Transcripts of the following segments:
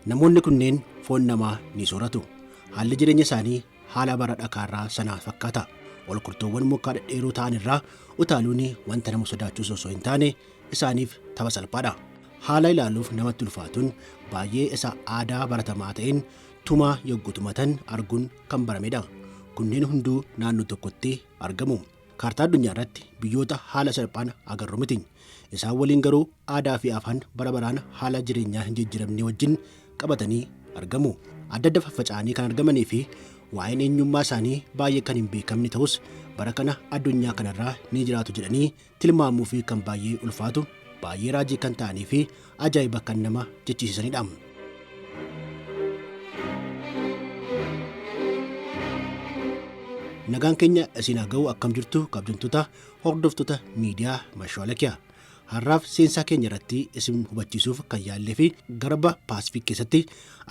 Namoonni kunneen foon namaa ni sooratu. Haalli jireenya isaanii haala bara dhakaarraa sanaa fakkaata. Ol kortoowwan mukaa dhedheeroo ta'an irraa utaaluun wanta nama sodaachisu osoo hin taane isaaniif tapha salphaadha. Haala ilaaluuf namatti ulfaatuun baay'ee isa aadaa baratamaa ta'een tumaa yogguu tumatan arguun kan baramedha. Kunneen hunduu naannoo tokkotti argamu. Kaartaa addunyaa irratti biyyoota haala salphaan agarru miti. Isaan waliin garuu aadaa fi afaan bara baraan haala jireenyaa hin jijjiiramne wajjin qabatanii argamu. Adda adda faffaca'anii kan argamanii fi waa'een eenyummaa isaanii baay'ee kan hin beekamne ta'us bara kana addunyaa kanarraa ni jiraatu jedhanii tilmaamuu fi kan baay'ee ulfaatu baay'ee raajii kan ta'anii fi ajaa'iba kan nama jechisiisanidha. Nagaan keenya isin haa ga'u akkam jirtu kabajamtoota hordoftoota miidiyaa Mashaalakiyaa. Har'aaf seensaa keenya irratti isin hubachiisuuf kan yaallee fi garba Paasifik keessatti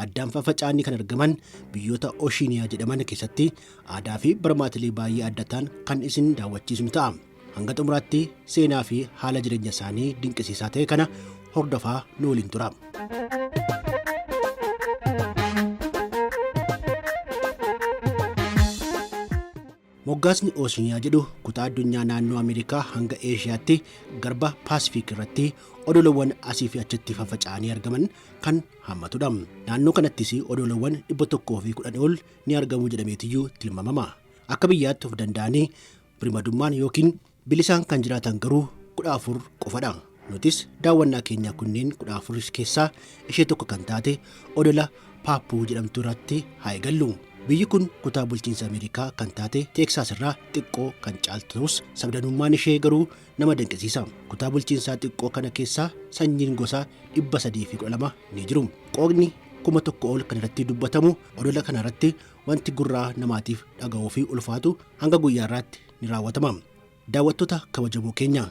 addaan faffaca'anii kan argaman biyyoota Ooshiiniyaa jedhaman keessatti aadaa fi barmaatilee baay'ee adda ta'an kan isin daawwachiisnu ta'a. Hanga xumuraatti seenaa fi haala jireenya isaanii dinqisiisaa ta'e kana hordofaa nu waliin tura. Moggaasni Oosiniyaa jedhu kutaa addunyaa naannoo Ameerikaa hanga Eeshiyaatti garba Paasifiik irratti odolowwan asii fi achitti faffaca'anii argaman kan hammatudha. Naannoo kanattis odolowwan 110 ol ni argamu jedhameetiyyuu tilmaamama. Akka biyyaatti of danda'anii birmadummaan yookiin bilisaan kan jiraatan garuu 14 qofadha. Nutis daawwannaa keenya kunneen 14 keessaa ishee tokko kan taate odola Paappuu jedhamtu irratti haa eegallu. Biyyi kun kutaa bulchiinsa Ameerikaa kan taate Teeksaas irraa xiqqoo kan caaltu ta'us sabdanummaan ishee garuu nama dinqisiisa. Kutaa bulchiinsaa xiqqoo kana keessaa sanyiin gosaa 312 ni jiru. Qooqni 1000 ol kan irratti dubbatamu odola kana irratti wanti gurraa namaatiif dhaga'uu fi ulfaatu hanga guyyaa irraatti ni raawwatama. Daawwattoota kabajamoo keenya,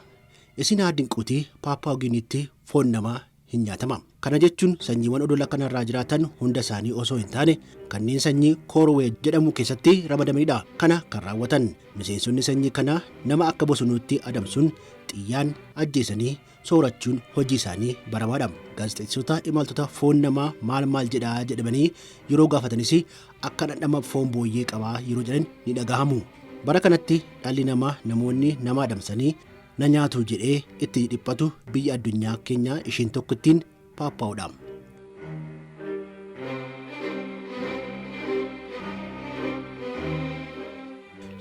isin haa dinquutii Paappaa Giiniitti foon namaa hin nyaatama. Kana jechuun sanyiiwwan odola kanarraa jiraatan hunda isaanii osoo hin taane kanneen sanyii Koorwee jedhamu keessatti ramadamanidha. Kana kan raawwatan miseensonni sanyii kanaa nama akka bosonuutti adamsuun xiyyaan ajjeesanii soorachuun hojii isaanii baramaadha. Gaazexeessitoota imaltoota foon namaa maal maal jedhaa jedhamanii yeroo gaafatanis akka dhandhama foon booyyee qabaa yeroo jedhan ni dhagahamu. Bara kanatti dhalli namaa namoonni nama adamsanii na nyaatu jedhee itti dhiphatu biyya addunyaa keenyaa isheen tokkittiin Paappaa'uudha.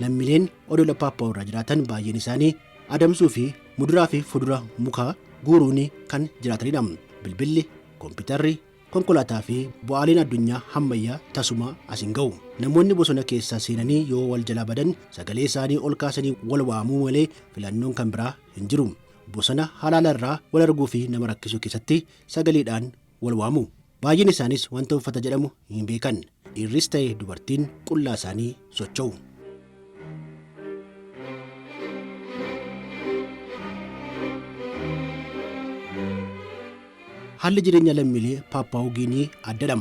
Lammiileen odola Paappaa'u irra jiraatan baay'een isaanii adamsuu fi muduraa fi fudura mukaa guuruun kan jiraatanidha. Bilbilli, kompiitarri, konkolaataa fi bu'aaleen addunyaa hammayyaa tasuma as hin ga'u. Namoonni bosona keessa seenanii yoo wal jalaa badan sagalee isaanii ol kaasanii wal waamuu malee filannoon kan biraa hin jiru. Bosona halaala irraa wal arguu fi nama rakkisuu keessatti sagaleedhaan wal waamu. Baay'een isaanis wanta uffata jedhamu hin beekan. Dhiirris ta'e dubartiin qullaa isaanii socho'u. Haalli jireenya lammiilee Paappaawuu Giinii addadha.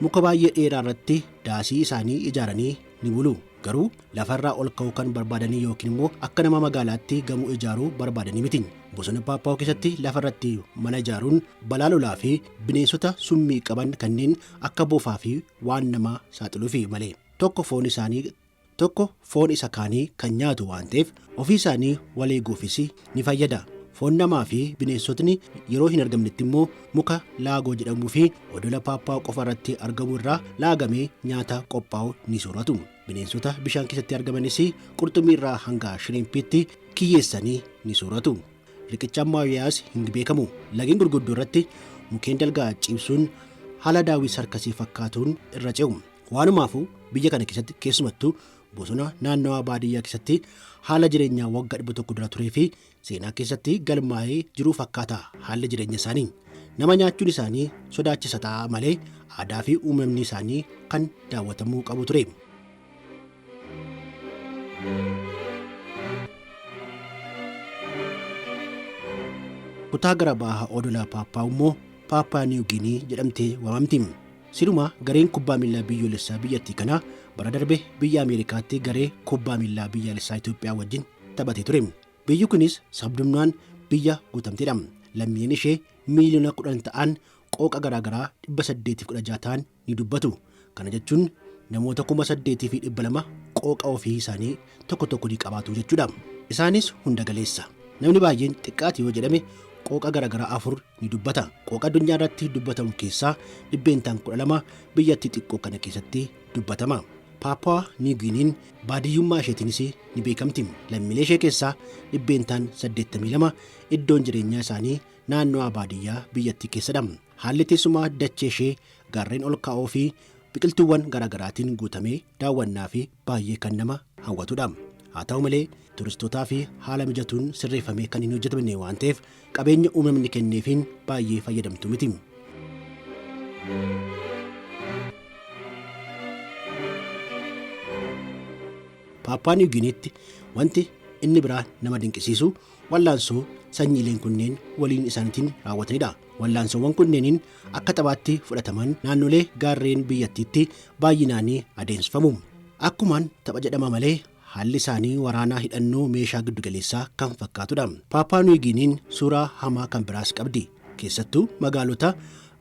Muka baay'ee dheeraa irratti daasii isaanii ijaaranii ni bulu. Garuu lafarraa ol ka'uu kan barbaadanii yookiin immoo akka nama magaalaatti gamoo ijaaruu barbaadanii miti. Bosona Paappaawuu keessatti lafarratti mana ijaaruun balaa lolaa fi bineensota summii qaban kanneen akka bofaa fi waan nama saaxiluufi malee. Tokko foon isaanii tokko foon isa kaanii kan nyaatu waan ta'eef ofii isaanii wal eeguufis ni fayyada. Foon namaa fi bineensotni yeroo hin argamnetti immoo muka laagoo jedhamuu fi odola Paappaa'u qofa irratti argamu irraa laagamee nyaata qophaa'u ni sooratu. Bineensota bishaan keessatti argamanis qurxummii irraa hanga shiriimpiitti kiyyeessanii ni sooratu. Riqicha ammayyaas hin beekamu. Lageen gurguddoo irratti mukkeen dalgaa ciibsuun haala daawwii sarkasii fakkaatuun irra ce'u. Waanumaafu biyya kana keessatti keessumattuu bosona naannawaa baadiyyaa keessatti haala jireenyaa waggaa 100 dura turee fi seenaa keessatti galmaa'ee jiru fakkaata haalli jireenya isaanii. Nama nyaachuun isaanii sodaachisa ta'a malee aadaa fi uumamni isaanii kan daawwatamuu qabu ture. Kutaa gara baha odola Paappaa'u immoo Paappaa Niiw Giinii jedhamtee waamamti. Silumaa gareen kubbaa miillaa biyyoolessaa biyyattii kanaa bara darbe biyya Ameerikaatti garee kubbaa miillaa biyyaalessaa Itoophiyaa wajjin taphatee ture. Biyyi kunis sabdumnaan biyya guutamtedha. Lammiileen ishee miiliyoona 10 ta'an qooqa garaagaraa 816 ta'an ni dubbatu. Kana jechuun namoota 8,200 qooqa ofii isaanii tokko tokko ni qabaatu jechuudha. Isaanis hunda galeessa. Namni baay'een xiqqaate yoo jedhame qooqa garaagaraa 4 ni dubbata. Qooqa addunyaa irratti dubbatamu keessaa 12% biyyattii xiqqoo kana keessatti dubbatama. Paappuwaa Niiw baadiyyummaa isheetiinis ni beekamti. Lammiilee ishee keessaa 82% iddoon jireenyaa isaanii naannoo baadiyyaa biyyattii keessadha. Haalli teessumaa dachee ishee gaarreen ol ka'oo fi biqiltuuwwan garaagaraatiin guutamee daawwannaa fi baay'ee kan nama hawwatudha. Haa ta'u malee turistootaa fi haala mijatuun sirreeffamee kan hin hojjetamne waan ta'eef qabeenya uumamni kenneefiin baay'ee fayyadamtu miti. Paappuwaa Niiw Giiniitti wanti inni biraa nama dinqisiisu wallaansoo sanyiileen kunneen waliin isaaniitiin raawwatanidha. Wallaansoowwan kunneeniin akka taphaatti fudhataman naannolee gaarreen biyyattiitti baay'inaan adeemsifamu. Akkumaan tapha jedhama malee haalli isaanii waraanaa hidhannoo meeshaa giddugaleessaa kan fakkaatudha. Paappuwaa Niiw Giiniin suuraa hamaa kan biraas qabdi. Keessattuu magaalota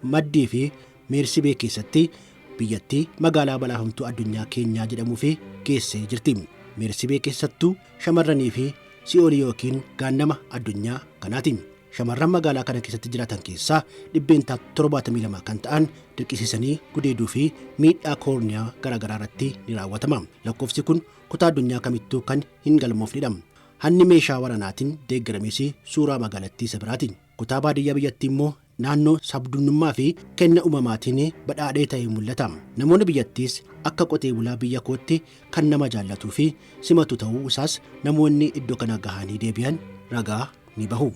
Maddii fi Meersibee keessatti biyyattii magaalaa balaafamtuu addunyaa keenyaa jedhamuu fi geessee jirti. Meersibee keessattuu shamarranii fi si'oolii yookiin gaannama addunyaa kanaati. Shamarran magaalaa kana keessatti jiraatan keessaa 72% kan ta'an dirqisiisanii gudeeduu fi miidhaa koorniyaa garaagaraa irratti ni raawwatama. Lakkoofsi kun kutaa addunyaa kamittuu kan hin galmoofnedha. Hanni meeshaa waraanaatiin deeggarames suuraa magaalattii isa biraati. Kutaa baadiyyaa biyyattii immoo naannoo sabdunnummaa fi kenna uumamaatiin badhaadhee ta'e mul'ata. Namoonni biyyattiis akka qotee bulaa biyya kootti kan nama jaallatuu fi simatu ta'uu isaas namoonni iddoo kana gahanii deebi'an ragaa ni bahu.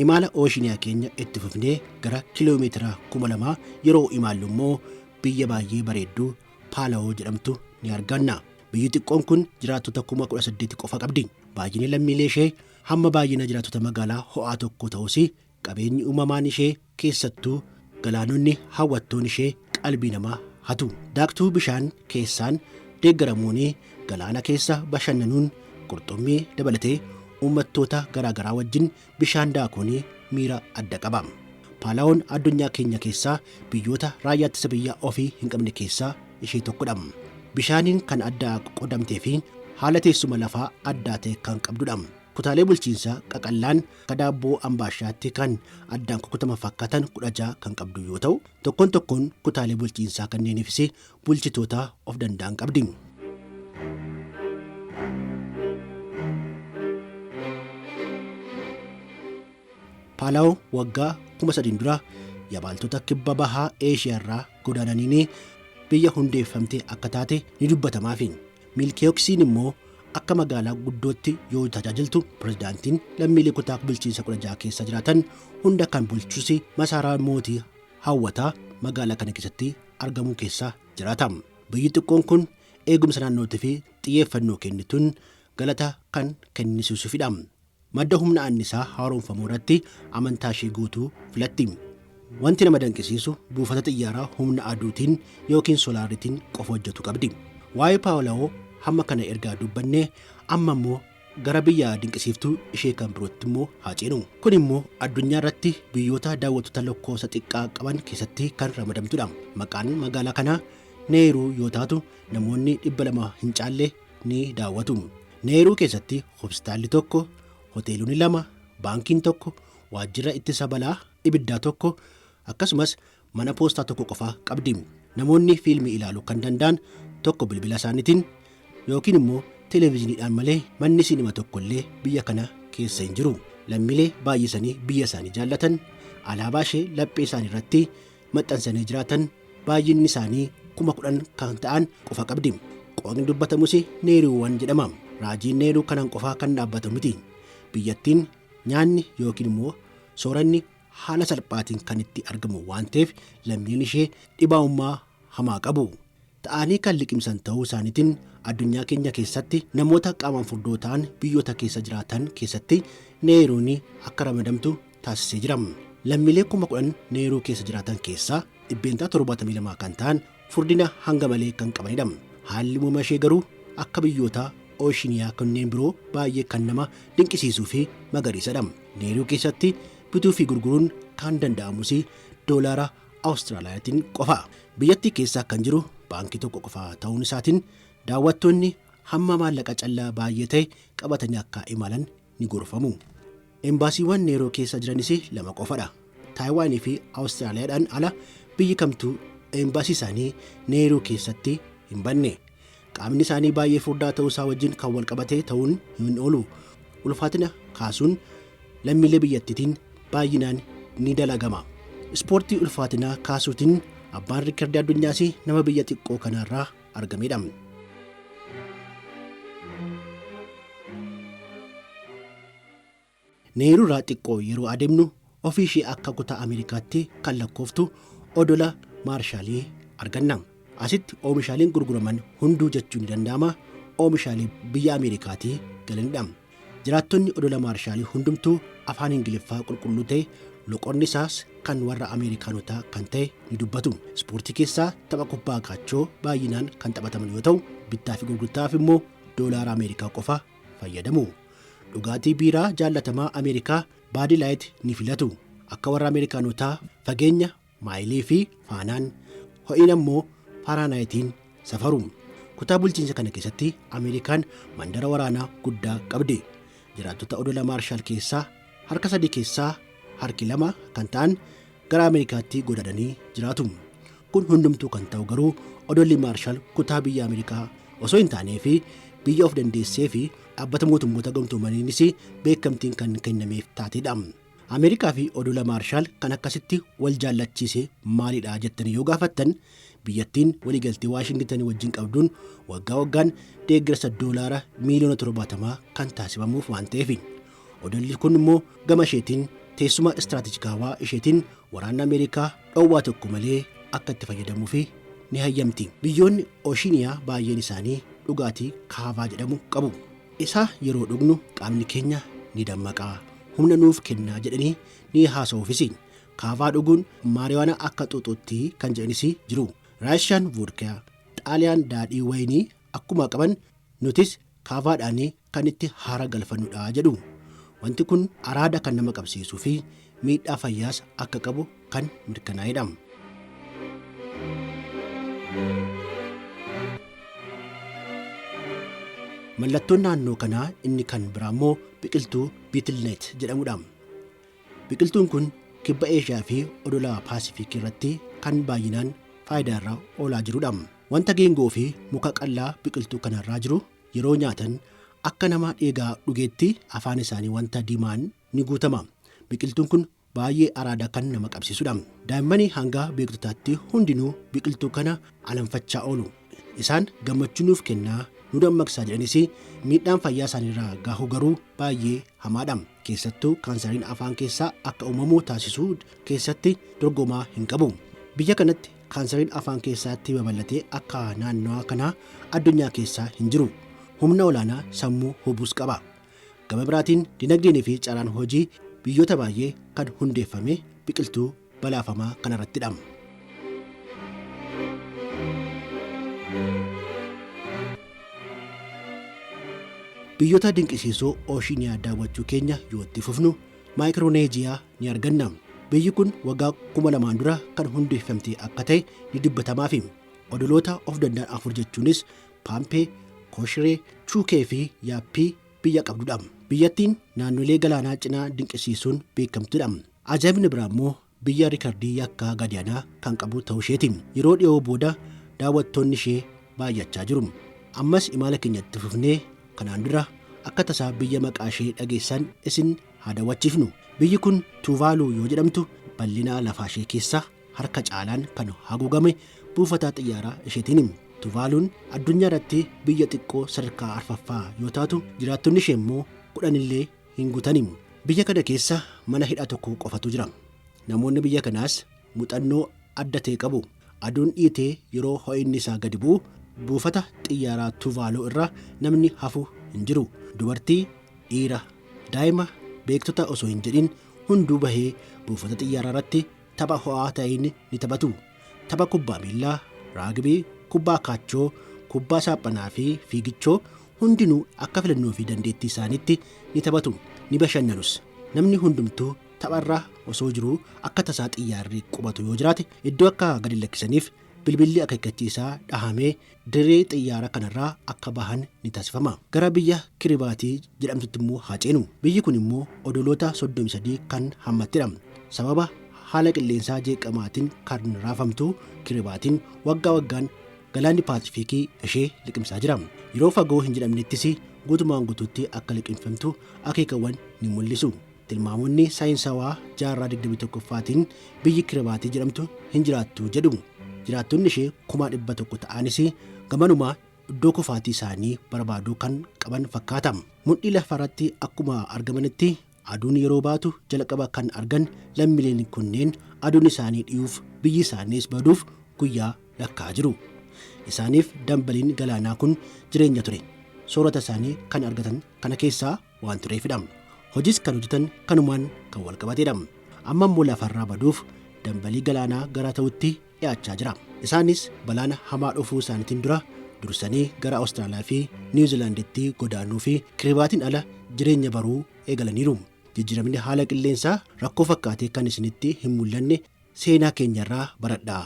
Imala Ooshiiniyaa keenya itti fufnee gara kiiloomeetira 2000 yeroo imaallu immoo biyya baay'ee bareedduu Paalawoo jedhamtu ni arganna. Biyyi xiqqoon kun jiraattota 18,000 qofa qabdi. Baay'inni lammiilee ishee hamma baay'ina jiraattota magaalaa ho'aa tokko ta'us qabeenyi uumamaan ishee keessattuu galaanonni hawwattoon ishee qalbii namaa hatu. Daaktuu bishaan keessaan deeggaramuun galaana keessa bashannanuun qurxummii dabalatee uummattoota garaagaraa wajjin bishaan daakuun miira adda qaba. Paalawoon addunyaa keenya keessaa biyyoota raayyaa ittisa biyyaa ofii hin qabne keessaa ishee tokkodha. Bishaaniin kan adda qoodamtee fi haala teessuma lafaa addaa ta'e kan qabdudha. Kutaalee bulchiinsaa qaqallaan akka daabboo ambaashaatti kan addaan kukkutaman fakkaatan 16 kan qabdu yoo ta'u, tokkoon tokkoon kutaalee bulchiinsaa kanneeniifis bulchitoota of danda'an qabdi. Paalaw waggaa 3,000 dura yabaaltota kibba bahaa Eeshiyaa irraa godaananiin biyya hundeeffamte akka taate ni dubbatamaafi. Miilkeeyoksiin immoo akka magaalaa guddootti yoo tajaajiltu pirezidaantiin lammiilee kutaa bulchiinsa 16 keessa jiraatan hunda kan bulchus masaraa mootii hawwataa magaalaa kana keessatti argamu keessa jiraata. Biyyi xiqqoon kun eegumsa naannootii fi xiyyeeffannoo kennituun galata kan kennisiisuufidha. Madda humna annisaa haaromfamuu irratti amantaa ishee guutuu filatti. Wanti nama danqisiisu buufata xiyyaaraa humna aduutiin yookiin soolaariitiin qofa hojjetu qabdi. Waa'ee Paawulawoo hamma kana ergaa dubbannee amma immoo gara biyya dinqisiiftuu ishee kan birootti immoo haa ceenu. Kun immoo addunyaa irratti biyyoota daawwattoota lakkoofsa xiqqaa qaban keessatti kan ramadamtudha. Maqaan magaalaa kanaa Neeruu yoo taatu namoonni 200 hin caalle ni daawwatu. Neeruu keessatti hospitaalli tokko, hoteelonni 2, baankiin tokko, waajjira ittisa balaa ibiddaa tokko akkasumas mana poostaa tokko qofaa qabdi. Namoonni fiilmii ilaaluu kan danda'an tokko bilbila isaaniitiin yookiin immoo televezyiiniidhaan malee manni siinima tokko illee biyya kana keessa hin jiru. Lammiilee baay'isanii biyya isaanii jaallatan, alaabaa ishee laphee isaanii irratti maxxansanii jiraatan baay'inni isaanii 10,000 kan ta'an qofa qabdi. Qoonni dubbatamus Neeruuwwan jedhama. Raajiin Neeruu kanaan qofaa kan dhaabbatu miti. Biyyattiin nyaanni yookiin immoo sooranni haala salphaatiin kan itti argamu waan ta'eef lammiileen ishee dhibaa'ummaa hamaa qabu. Ta'anii kan liqimsan ta'uu isaaniitiin addunyaa keenya keessatti namoota qaamaan furdoo ta'an biyyoota keessa jiraatan keessatti Neeruun akka ramadamtu taasisee jira. Lammiilee 10,000 Neeruu keessa jiraatan keessaa 72% kan ta'an furdina hanga malee kan qabanidha. Haalli uumama ishee garuu akka biyyoota Oshiniyaa kanneen biroo baay'ee kan nama dinqisiisuu fi magariisadha. Neeruu keessatti bituu fi gurguruun kan danda'amus doolaara Awustiraaliyaatiin qofa. Biyyattii keessaa kan jiru baankii tokko qofa ta'uun isaatiin daawwattoonni hamma maallaqa callaa baay'ee ta'e qabatanii akka imalan ni gorfamu. Embaasiiwwan Neeroo keessa jiranis lama qofadha. Taayiwaanii fi Awustiraaliyaadhaan ala biyyi kamtuu embaasii isaanii Neeruu keessatti hin banne. Qaamni isaanii baay'ee furdaa ta'uu isaa wajjin kan wal qabate ta'uun hin oolu. Ulfaatina kaasuun lammiilee biyyattiitiin baay'inaan ni dalagama. Ispoortii ulfaatinaa kaasuutiin abbaan riikardii addunyaas nama biyya xiqqoo kanarraa argamedha. Neeruurraa xiqqoo yeroo adeemnu ofii ishee akka kutaa Ameerikaatti kan lakkooftu odola Maarshaalii arganna. Asitti oomishaaleen gurguraman hunduu jechuun ni danda'ama oomishaalee biyya Ameerikaatii galanidha. Jiraattonni odola Maarshaalii hundumtuu afaan Ingiliffaa qulqulluu ta'e loqonni isaas kan warra Ameerikaanotaa kan ta'e ni dubbatu. Ispoortii keessaa tapha kubbaa kaachoo baay'inaan kan taphataman yoo ta'u, bittaa fi gurgurtaaf immoo doolaara Ameerikaa qofa fayyadamu. Dhugaatii biiraa jaallatamaa Ameerikaa Baadi Laayit ni filatu. Akka warra Ameerikaanotaa fageenya maayilii fi faanaan ho'ina immoo faaraanaayitiin safaru. Kutaa bulchiinsa kana keessatti Ameerikaan mandara waraanaa guddaa qabdi. Jiraattota odola Maarshaal keessaa harka sadii keessaa harki lama kan ta'an gara Ameerikaatti godaananii jiraatu. Kun hundumtuu kan ta'u garuu odolli Maarshaal kutaa biyya Ameerikaa osoo hin taanee fi biyya of dandeessee fi dhaabbata mootummoota gamtoomaniinis beekamtiin kan kennameef taatedha. Ameerikaa fi odola Maarshaal kan akkasitti wal jaallachiise maalidha jettanii yoo gaafattan, biyyattiin waliigaltee Waashingitan wajjin qabduun waggaa waggaan deeggarsa doolaara miiliyoona 70 kan taasifamuuf waan ta'eef. Odolli kun immoo gama isheetiin teessuma istiraatejikaawaa isheetiin waraanni Ameerikaa dhoowwaa tokko malee akka itti fayyadamuuf ni hayyamti. Biyyoonni Oshiniyaa baay'een isaanii dhugaatii kaavaa jedhamu qabu. Isa yeroo dhugnu qaamni keenya ni dammaqaa, humna nuuf kennaa jedhanii ni haasa'uufis. Kaavaa dhuguun maariwaana akka xuuxuutti kan jedhanis jiru. Raashiyaan voodkaa, Xaaliyaan daadhii wayinii akkuma qaban nutis kaavaadhaan kan itti haara galfannudha jedhu. Wanti kun araada kan nama qabsiisuu fi miidhaa fayyaas akka qabu kan mirkanaa'edha. Mallattoon naannoo kanaa inni kan biraa immoo biqiltuu biitilneet jedhamudha. Biqiltuun kun kibba Eeshiyaa fi odola Paasifiik irratti kan baay'inaan faayidaa irra oolaa jirudha. Wanta geengoo fi muka qal'aa biqiltuu kanarraa jiru yeroo nyaatan akka nama dhiigaa dhugeetti afaan isaanii wanta diimaan ni guutama. Biqiltuun kun baay'ee araada kan nama qabsiisudha. Daa'immanii hanga beektotaatti hundinuu biqiltuu kana alanfachaa oolu. Isaan gammachuu nuuf kennaa, nu dammaqsaa jedhanis miidhaan fayyaa isaaniirraa gahu garuu baay'ee hamaadha. Keessattuu kaansariin afaan keessaa akka uumamu taasisuu keessatti dorgomaa hin qabu. Biyya kanatti kaansariin afaan keessaatti babal'atee akka naannawaa kanaa addunyaa keessaa hin jiru. Humna olaanaa sammuu hubuus qaba. Gama biraatiin dinagdeenii fi carraan hojii biyyoota baay'ee kan hundeeffame biqiltuu balaafamaa kanarrattidha. Biyyoota dinqisiisoo Ooshiiniyaa daawwachuu keenya yoo itti fufnu Maayikirooneejiyaa ni arganna. Biyyi kun waggaa 2000 dura kan hundeeffamte akka ta'e ni dubbatamaafi. Odoloota of danda'an afur jechuunis Paampee, Koshiree, Chuukee fi Yaappii biyya qabdudha. Biyyattiin naannolee galaanaa cinaa dinqisiisuun beekamtudha. Ajaa'ibni biraa immoo biyya rikardii yakkaa gadaanaa kan qabu ta'uu isheeti. Yeroo dhiyoo booda daawwattoonni ishee baay'achaa jiru. Ammas imala keenyatti fufnee kanaan dura akka tasaa biyya maqaa ishee dhageessan isin haa daawwachiifnu. Biyyi kun Tuuvaaluu yoo jedhamtu bal'ina lafaa ishee keessaa harka caalaan kan haguugame buufata xiyyaaraa isheetiin. Tuvaaluun addunyaa irratti biyya xiqqoo sadarkaa arfaffaa yoo taatu jiraattonni ishee immoo 10 illee hin guutani. Biyya kana keessa mana hidhaa tokko qofatu jira. Namoonni biyya kanaas muuxannoo adda ta'e qabu. Aduun dhiitee yeroo ho'inni isaa gadi bu'u buufata xiyyaaraa Tuvaaluu irra namni hafu hin jiru. Dubartii, dhiira, daa'ima, beektota osoo hin jedhin hunduu bahee buufata xiyyaaraa irratti tapha ho'aa ta'een ni taphatu. Tapha kubbaa miillaa, raagbii, kubbaa kaachoo, kubbaa saaphanaa fi fiigichoo Hundinuu akka filannoo fi dandeettii isaaniitti ni taphatu, ni bashannanus. Namni hundumtuu tapharra osoo jiruu akka tasaa xiyyaarri qubatu yoo jiraate iddoo akka gadi lakkisaniif bilbilli akeekkachiisaa dhahamee dirree xiyyaara kanarraa akka bahan ni taasifama. Gara biyya Kiribaatii jedhamtutti immoo haa ceenu. Biyyi kun immoo odoloota 33 kan hammattedha. Sababa haala qilleensaa jeeqamaatiin kan raafamtu Kiribaatiin waggaa waggaan galaanni Paasifiikii ishee liqimsaa jira. Yeroo fagoo hin jedhamnettis guutumaan guutuutti akka liqimfamtu akeekawwan ni mul'isu. Tilmaamonni saayinsawaa jaarraa 21ffaatiin biyyi Kiribaatii jedhamtu hin jiraattu jedhu. Jiraattonni ishee 100,000 ta'anis gamanumaa iddoo kufaatii isaanii barbaaduu kan qaban fakkaata. Mudhii lafarratti akkuma argamanitti aduun yeroo baatu jalqaba kan argan lammiileen kunneen aduun isaanii dhiyuuf biyyi isaaniis baduuf guyyaa lakkaa'aa jiru. Isaaniif dambaliin galaanaa kun jireenya ture. Soorata isaanii kan argatan kana keessaa waan tureefidha. Hojiis kan hojjetan kanumaan kan wal qabatedha. Amma immoo lafarraa baduuf dambalii galaanaa gara ta'utti dhiyaachaa jira. Isaanis balaan hamaa dhufuu isaaniitiin dura dursanii gara Awustiraaliyaa fi Niwuziilaanditti godaanuu fi Kiribaatiin ala jireenya baruu eegalaniiru. Jijjiiramni haala qilleensaa rakkoo fakkaatee kan isinitti hin mul'anne seenaa keenyarraa baradhaa.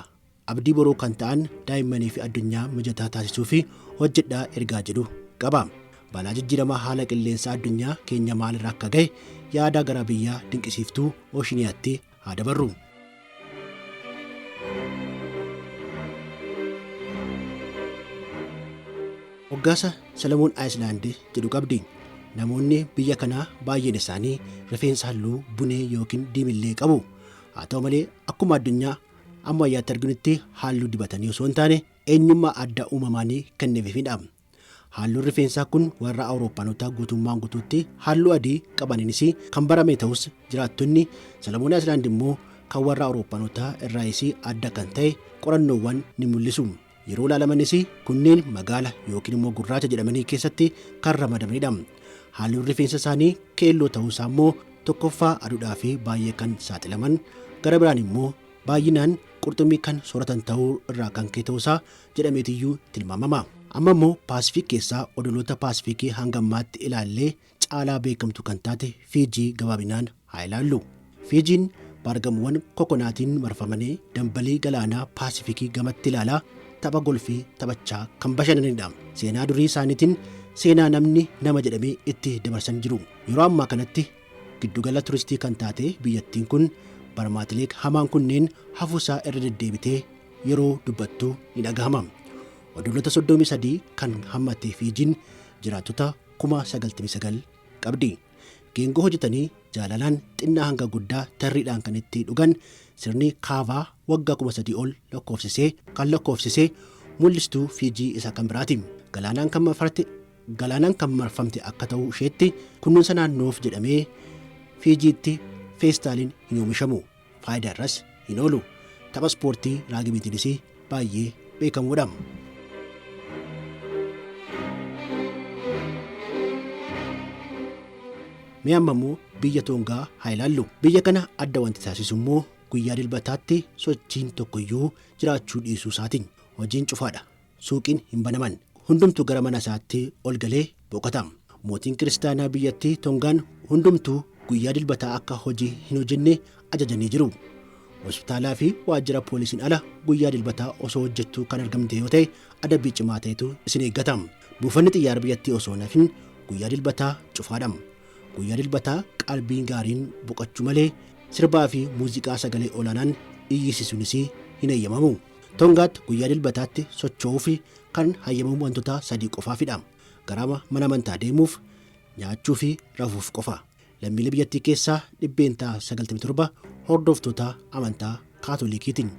Abdii boruu kan ta'an daa'immanii fi addunyaa mijataa taasisuu fi hojjedhaa ergaa jedhu qaba. Balaa jijjiirama haala qilleensaa addunyaa keenya maalirra akka gahe yaada gara biyya dinqisiiftuu Oshiniyaatti haa dabarru. Moggaasa Salamoon Aayislaand jedhu qabdi. Namoonni biyya kanaa baay'een isaanii rifeensa halluu bunee yookiin diimillee qabu. Haa ta'u malee akkuma addunyaa ammayyaatti arginutti halluu dibatanii osoo hin taane eenyummaa adda uumamaanii kenneefidha. Halluun rifeensaa kun warra Awurooppaanotaa guutummaan guutuutti halluu adii qabaniinis kan barame ta'us jiraattonni Salamoon Aayislaand immoo kan warra Awurooppaanotaa irraayis adda kan ta'e qorannoowwan ni mul'isu. Yeroo ilaalamanis kunneen magaala yookiin immoo gurraacha jedhamanii keessatti kan ramadamanidha. Halluun rifeensa isaanii keelloo ta'uusaa immoo tokkoffaa aduudhaa fi baay'ee kan saaxilaman gara biraan immoo baay'inaan qurxummii kan sooratan ta'uu irraa kan ka'e ta'uusaa jedhameetiyyuu tilmaamama. Amma immoo Paasifiik keessaa odoloota Paasifiikii hanga ammaatti ilaallee caalaa beekamtu kan taate Fiijii gabaabinaan haa ilaallu. Fiijiin baargamoowwan kokonaatiin marfamanii dambalii galaanaa Paasifiikii gamatti ilaalaa tapha golfii taphachaa kan bashannanidha. Seenaa durii isaaniitiin seenaa namni nama jedhamee itti dabarsan jiru. Yeroo ammaa kanatti giddugala turistii kan taate biyyattiin kun barmaatilee hamaan kunneen hafuusaa irra deddeebitee yeroo dubbattu ni dhagahama. Odoloota 33 kan hammatte Fiijiin jiraattota 99,000 qabdi. Geengoo hojjetanii jaalalaan xinnaa hanga guddaa tarriidhaan kan itti dhugan sirni kaavaa waggaa 3,000 ol lakkoofsisee kan lakkoofsisee mul'istuu Fiijii isa kan biraati. Galaanaan kan marfamte akka ta'u isheetti kunuunsa naannoof jedhamee Fiijiitti feestaaliin hin oomishamu. Faayidaa irras hin oolu. Tapha ispoortii raagibiitiinis baay'ee beekamuudha. Mee amma immoo biyya Toongaa haa ilaallu. Biyya kana adda wanti taasisu immoo guyyaa dilbataatti sochiin tokkoyyuu jiraachuu dhiisuu isaatiin. Hojiin cufaadha. Suuqiin hin banaman. Hundumtuu gara mana isaatti ol galee boqota. Mootiin kiristaanaa biyyattii Toongaan hundumtuu guyyaa dilbataa akka hojii hin hojjenne ajajanii jiru. Hospitaalaa fi waajjira poolisiin ala guyyaa dilbataa osoo hojjettuu kan argamte yoo ta'e adabbii cimaa ta'etu isin eeggata. Buufanni xiyyaara biyyattii osoo hin hafin guyyaa dilbataa cufaadha. Guyyaa dilbataa qalbiin gaariin boqochuu malee sirbaa fi muuziqaa sagalee olaanaan iyyisiisuunis hin eeyyamamu. Toongaatti guyyaa dilbataatti socho'uuf kan hayyamamu wantoota sadii qofaafidha. Gara mana amantaa deemuuf, nyaachuu fi rafuuf qofa. Lammiilee biyyattii keessaa 97% hordoftoota amantaa Kaatolikiitiin.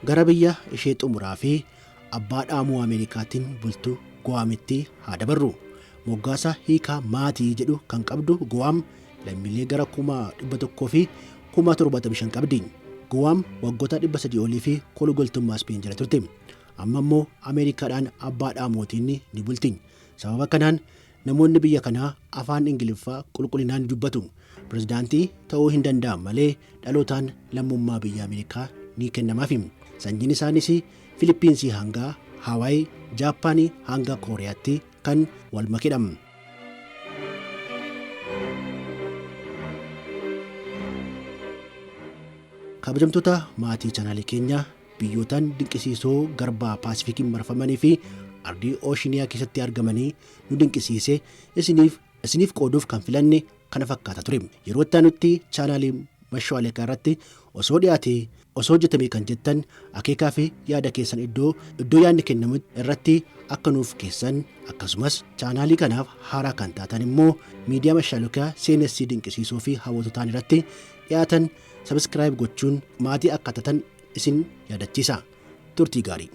Gara biyya ishee xumuraa fi abbaa dhaamuu Ameerikaatiin bultu Guwaamitti haa dabarru. Moggaasa hiikaa maatii jedhu kan qabdu Guwaam lammiilee gara 100,000 fi 75,000 qabdi. Guwaam waggoota 300 olii fi kolugaltummaa Ispeen jala turte. Amma immoo Ameerikaadhaan abbaa dhaamootiin ni bulti. Sababa kanaan namoonni biyya kanaa afaan Ingiliffaa qulqullinaan dubbatu. Pirezidaantii ta'uu hin danda'an malee dhalootaan lammummaa biyya Ameerikaa ni kennamaaf. Sanyiin isaanis Filiippiinsii hanga Hawaayii, Jaappaanii hanga Kooriyaatti kan wal makedha. Kabajamtoota maatii chaanaalii keenyaa, biyyootaan dinqisiisoo garbaa Paasifikiin marfamanii fi ardii Oshiniyaa keessatti argamanii nu dinqisiise isiniif qooduuf kan filanne kana fakkaata ture. Yeroo itti aanutti chaanaalii Mashaalekaa irratti osoo dhiyaatee, osoo hojjetame kan jettan akeekaa fi yaada keessan iddoo yaadni kennamu irratti akka nuuf keessan, akkasumas chaanaalii kanaaf haaraa kan taatan immoo miidiyaa Mashaalekaa seenessii dinqisiisoo fi hawwatoo irratti dhiyaatan subscribe gochuun maatii akka taatan isin yaadachiisa. Turtii gaarii.